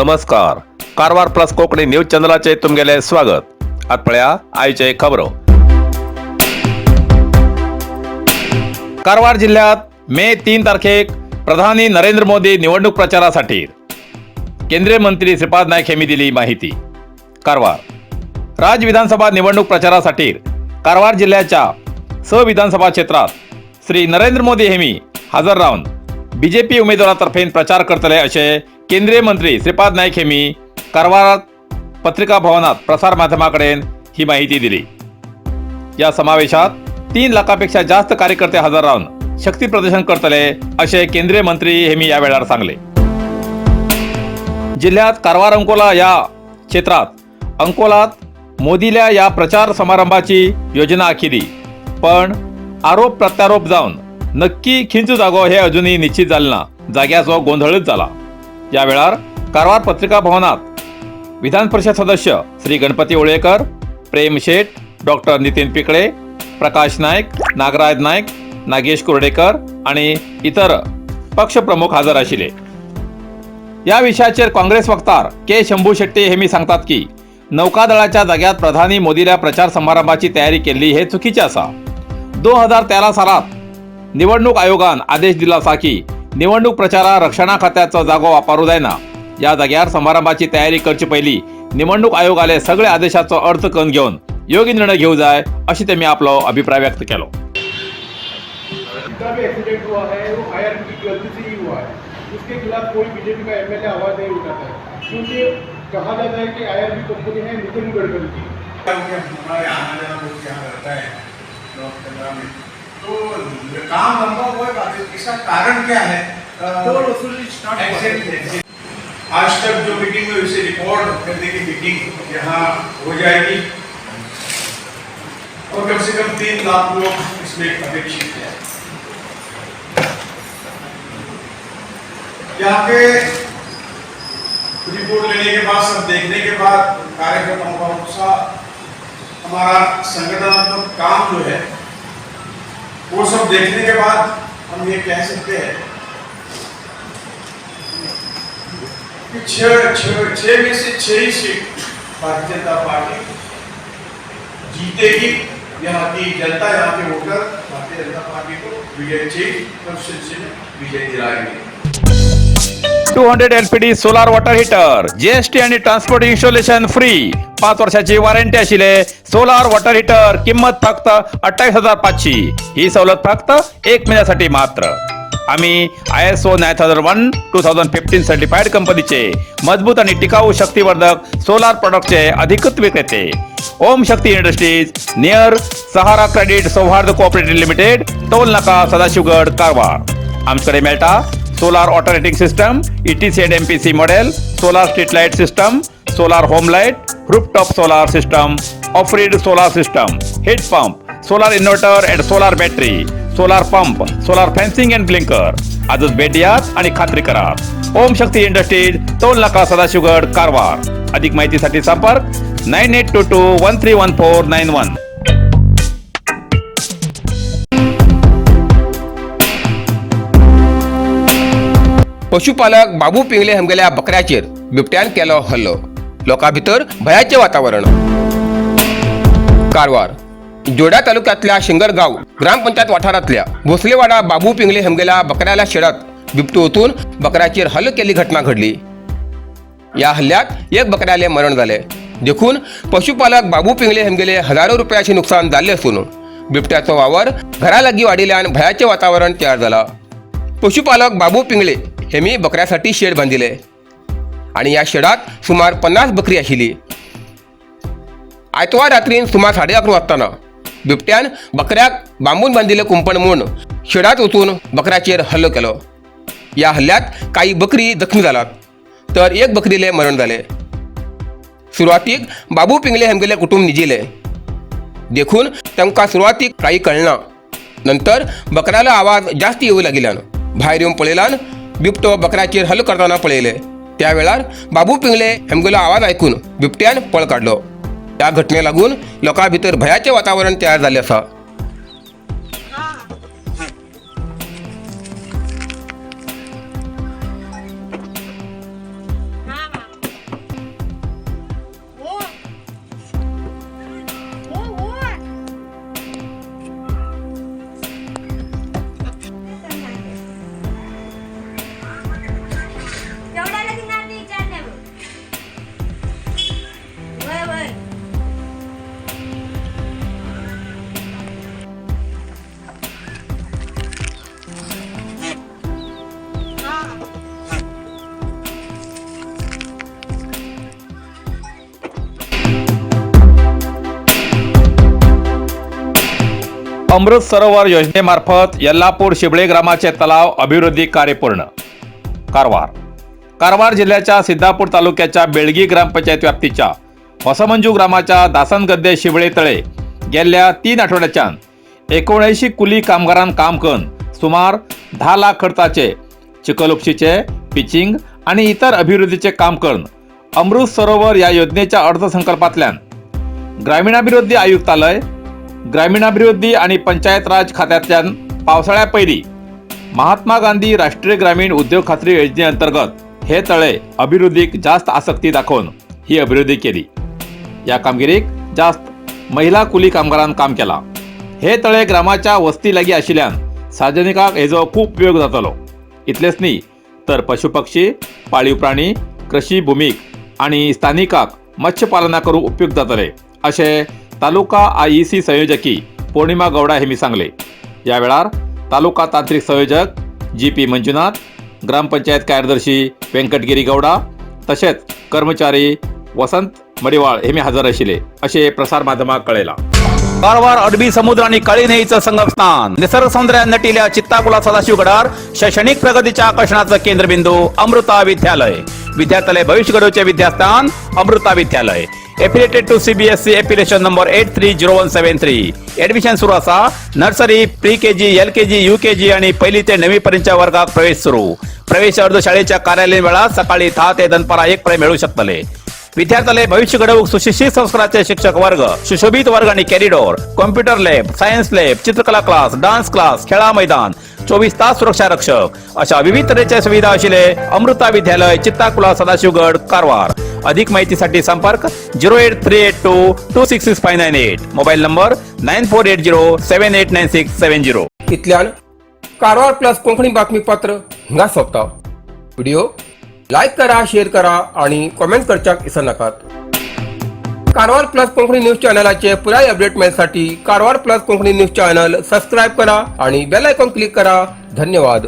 नमस्कार, Karwar plus Konkani news चॅनलाचे तुमगेले स्वागत. आत पळया आयचे खबरो. कारवार जिल्ह्यात मे 3 तारखेक प्रधानी नरेंद्र मोदी निवडणूक प्रचारासाठी, केंद्रीय मंत्री श्रीपाद नाईक यांनी दिली माहिती. कारवार राज्य विधानसभा निवडणूक प्रचारासाठी कारवार जिल्ह्याच्या स विधानसभा क्षेत्रात श्री नरेंद्र मोदी हेमी हजर राहून बीजेपी उमेदवारातर्फे प्रचार करतले, असे केंद्रीय मंत्री श्रीपाद नाईक हेमी कारवारात पत्रिका भवनात प्रसार माध्यमाकडे ही माहिती दिली. या समावेशात 3 लाखापेक्षा जास्त कार्यकर्ते हजर राहून शक्ती प्रदर्शन करतले, असे केंद्रीय मंत्री हेमी या वेळार सांगले. जिल्ह्यात कारवार अंकोला या क्षेत्रात अंकोलात मोदील्या या प्रचार समारंभाची योजना आखिली, पण आरोप प्रत्यारोप जाऊन नक्की खिंच जागो हे अजूनही निश्चित झाले ना, जाग्याचो गोंधळच झाला. या वेळार कारवार पत्रिका भवनात विधान परिषद सदस्य श्री गणपती ओळेकर, प्रेम शेठ, डॉक्टर नितीन पिकळे, प्रकाश नाईक, नागराज नाईक, नागेश कुर्डेकर आणि इतर पक्षप्रमुख हजर आशिल्ले. या विषयाचेर काँग्रेस वक्तार के शंभू शेट्टी हेमी सांगतात की नौकादळाच्या जाग्यात प्रधानी मोदील्या प्रचार समारंभाची तयारी केल्ली हे चुकीचे आसा. 2013 सालात निवडणूक आयोगान आदेश दिला आसा की निवडणूक प्रचारा रक्षणा खात्याचो जागो वापरू जायना. या जाग्यार समारंभाची तयारी करचे पयली निवडणूक आयोगाले सगळे आदेशाचो अर्थ करून घेवन योग्य निर्णय घेऊ जाय, अशी तेमी आपलो अभिप्राय व्यक्त केलो. जितना भी एक्सीडेंट हुआ है, वो आईआरबी की गलती से ही हुआ है. उसके खिलाफ कोई बीजेपी का एमएलए आवाज़ नहीं उठाता है, क्योंकि कहा जाता है कि आईआरबी कंपनी है नितिन गडकरी की. क्योंकि हमारे आना जाना बहुत यहाँ रहता है नॉर्थ केनरा में, तो काम लंबा हुआ है बात है, इसका कारण क्या है? टोल वसूली स्टार्ट हुआ है. Exactly. आज तक जो मीटिंग में उसे रिकॉर्ड करने की मीटिंग यहाँ हो जाएगी और कम से कम 3 लाख लोग इसमें अपेक्षित है. यहाँ के रिपोर्ट लेने के बाद, सब देखने के बाद, कार्यकर्ताओं का उत्साह, हमारा संगठनात्मक काम जो है, वो सब देखने के बाद हम ये कह सकते हैं कि छह छह छह में से छह ही सीट भारतीय जनता पार्टी जीतेगी. यहाँ की जनता, यहाँ K water Bharatiya Janata party को विजय छह में विजय दिलाएंगे. 200 LPD solar water heater, GST आणि ट्रान्सपोर्ट इन्स्टॉलेशन फ्री, 5 वर्षाची वॉरंटी आशिल्ले सोलार वॉटर हिटर, किंमत फक्त 28,500. ही सवलत फक्त एक महिन्यासाठी मात्र. आम्ही ISO 9001:2015 certified कंपनीचे मजबूत आणि टिकाऊ शक्तिवर्धक सोलार प्रॉडक्टचे अधिकृत विक्रेते. ओम शक्ती इंडस्ट्रीज, नियर सहारा क्रेडिट सौहार्द कोऑपरेटिव्ह लिमिटेड, टोल नाका, सदाशिवगड, कारवार. आमच्याकडे मेळटा solar water heating system, ETC and MPC model, solar street light system, solar home light, rooftop solar system, off-grid solar system, heat pump, solar inverter and solar battery, solar pump, solar fencing and blinker. आजच भेट द्यात आणि खात्री करा. ओम शक्ती industries, toll नाका, सदाशिवगड, कारवार. अधिक माहितीसाठी संपर्क 9822131491. पशुपालक बाबू पिंगले हमगेल्या बकऱ्याचेर बिबट्यान केलो हल्लो, लोकां भितर भयाचें वातावरण. कारवार जोड्या तालुक्यातल्या शिंगरगाव ग्रामपंचायत वाठारांतल्या भोसलेवाडा बाबू पिंगले हमगेल्या बकऱ्याला शेडात बिबटो वचून बकऱ्याचेर हल्लो केल्ली घटना घडली. या हल्ल्यात एक बकऱ्याले मरण जाले देखून पशुपालक बाबू पिंगले हमगेले हजारो रुपयाचे नुकसान जाल्ले असून बिबट्याचो वावर घरा लागीं वाडिल्ल्यान भयाचें वातावरण तयार जाला. पशुपालक बाबू पिंगळे हेमी बकऱ्यासाठी शेड बांदिले आणि या शेडात सुमार 50 बकरी आशिल्ली. आयतवार रात्रीन सुमार 11:30 वाजताना बिबट्यान बकऱ्याक बांबून बांदिल्ले कुंपण म्हूण शेडात वचून बकऱ्याचेर हल्लो केलो. या हल्ल्यात काही बकरी जखमी जालात तर एक बकरीले मरण जाले. सुरवातीक बाबू पिंगले हेमगेले कुटुंब निजिले देखून तांकां सुरवातीक काही कळना. नंतर बकऱ्यालो आवाज जास्त येऊ लागिल्ल्यान भायर येवन पळयल्यान बिबटो बकऱ्याचेर हल्लो करतना पळयले. त्या वेळार बाबू पिंगले हेमगेलो आवाज आयकून बिबट्यान पळ काडलो. ह्या घटने लागून लोकां भितर भयाचें वातावरण तयार जाल्लें आसा. अमृत सरोवर योजनेमार्फत यल्लापूर शिबळे ग्रामाचे तलाव अभिवृद्धी कार्य पूर्ण. कारवार. कारवार जिल्ह्याच्या सिद्धापूर तालुक्याच्या बेळगी ग्रामपंचायत व्याप्तीच्या होसमंजू ग्रामाच्या दासनगद्दे शिबळे तळे गेल्ल्या 3 आठवड्याच्यान 79 कुली कामगारां काम करून सुमार 10 लाख खर्चाचे चिखल उपशीचे, पिचिंग आणि इतर अभिवृद्धीचे काम करून अमृत सरोवर या योजनेच्या अर्थसंकल्पातल्यान ग्रामीणाभिवृद्धी आयुक्तालय, ग्रामीणाभिवृद्धी आणि पंचायत राज खात्यांतल्यान पावसाळ्या पयलीं महात्मा गांधी राष्ट्रीय ग्रामीण उद्योग खात्री योजनेअंतर्गत हे तळे अभिवृद्धीक जास्त आसक्ती दाखोवन ही अभिवृद्धी केली. या कामगिरीक जास्त महिला कुली कामगारान काम केला. हे तळे ग्रामाच्या वस्ती लागीं आशिल्ल्यान सार्वजनिकांक हेजो खूब उपयोग जातलो. इतलेच न्ही तर पशुपक्षी, पाळीव प्राणी, कृषी भूमीक आणि स्थानिकाक मत्स्यपालना करूंक उपयुक्त जातले, अशें तालुका आयईसी संयोजकी पौर्णिमा गौडा हेमी सांगले. या वेळार तालुका तांत्रिक संयोजक जी पी मंजुनाथ, ग्रामपंचायत कार्यदर्शी व्यंकटगिरी गौडा तशेंच कर्मचारी वसंत मडिवाळ हेमी हजर आशिल्ले, अशें प्रसार माध्यमाक कळयलां. कारवार अरबी समुद्र आणि काळी न्हंयेचं संगमस्थान, निसर्ग सौंदर्यान नटिल्या चित्ताकुला सदाशिवगडार शैक्षणिक प्रगतीच्या आकर्षणाचं केंद्रबिंदू अमृता विद्यालय. विद्यार्थ्यालय भविष्य घडवचे विद्यास्थान अमृता विद्यालय. Affiliated to CBSE, affiliation number 830173. Admission सुरू असा. Nursery, pre KG, LKG, UKG आणि पहिली ते नववी पर्यंतच्या वर्गात प्रवेश सुरू. प्रवेश अर्ज शाळेच्या कार्यालयीन वेळात सकाळी 10 ते दनपारा 1 पर्यंत मिळू शकतले. विद्यार्थ्याले भविष्य घडवूक सुशिक्षित संस्काराचे शिक्षक वर्ग, सुशोभित वर्ग आणि corridor, computer lab, science lab, चित्रकला क्लास, डान्स क्लास, खेळा मैदान, 24 तास सुरक्षा रक्षक अशा विविध तऱ्हेच्या सुविधा असलेले अमृता विद्यालय, चित्ताकुला, सदाशिवगड, कारवार. अधिक माहितीसाठी संपर्क 08382266598, mobile number 9480789670. इतल्यान कारवार प्लस कोंकणी बातमीपत्र हिंगा सोंपता. व्हिडिओ लायक करा, शेअर करा आणि कॉमेंट करच्याक विसरनाकात. कारवार प्लस कोंकणी न्यूज चॅनलाचे पुराय अपडेट मेळसाठी Karwar plus Konkani news channel subscribe करा आणि बेल आयकॉन क्लिक करा. धन्यवाद.